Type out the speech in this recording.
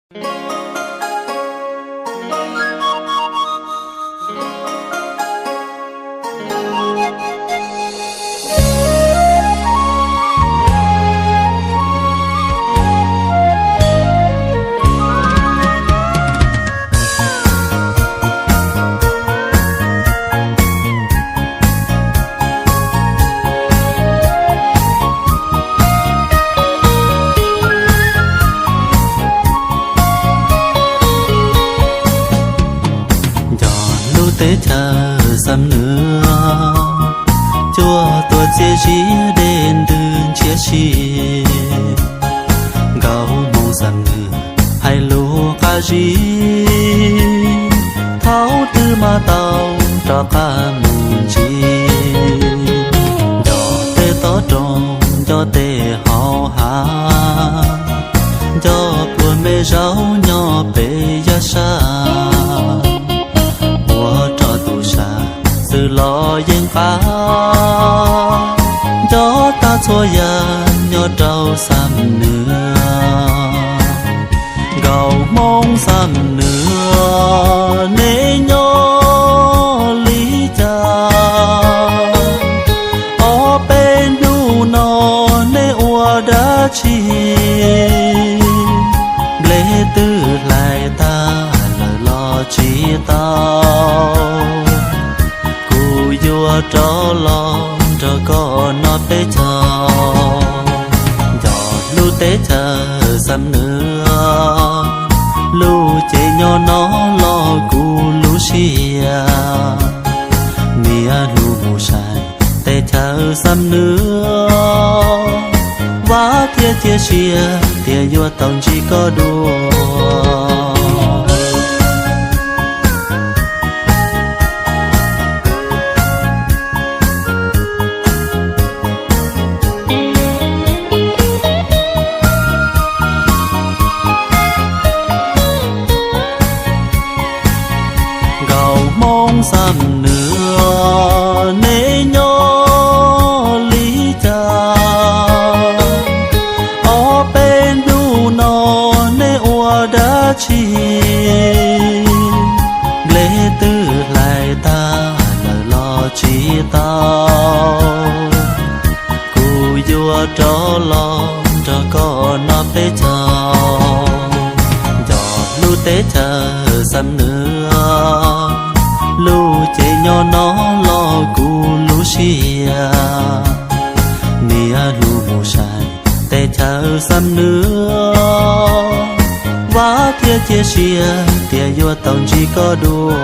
Nco lub teb chaws Xam Nws, cuaj tuam txiaj ziab dej ntws ntshiab si. Nkauj Hmoob Xam Nws hais lus qab zib, thaum twg mas tau rov qab mus ntsib. Nco tej toj roob, nco tej hauv hav, nco pluas me zaub nyob pem yaj sab, ua rau tus sam xwb los yeej qab. Nco tag txhua yam nyob rau Xam Nws. Nkauj Hmoob Xam Nws, neb nyob li cas? Ob peb hnub no neb ua dab tsi? Nplej twb hlais tag lawm los tsis tau, kuv yuav rov los nrog koj noj peb caug. Nco lub teb chaws Xam Nws, lub cev nyob no los kuv lub siab. Niaj hnub mus saib teb chaws Xam Nws, vam thiab cia siab tias yuav tau ntsib koj dua. Nkauj Hmoob Xam Nws, neb nyob li cas? Ob peb hnub no neb ua dab tsi? Nplej twb hlais tag lawm los tsis tau, kuv yuav rov los nrog koj noj peb caug. Nco lub teb chaws Xam Nws, lub cev nyob no los kuv lub siab. Niaj hnub mus saib teb chaws Xam Nws, vam thiab cia siab tias yuav tau ntsib koj dua.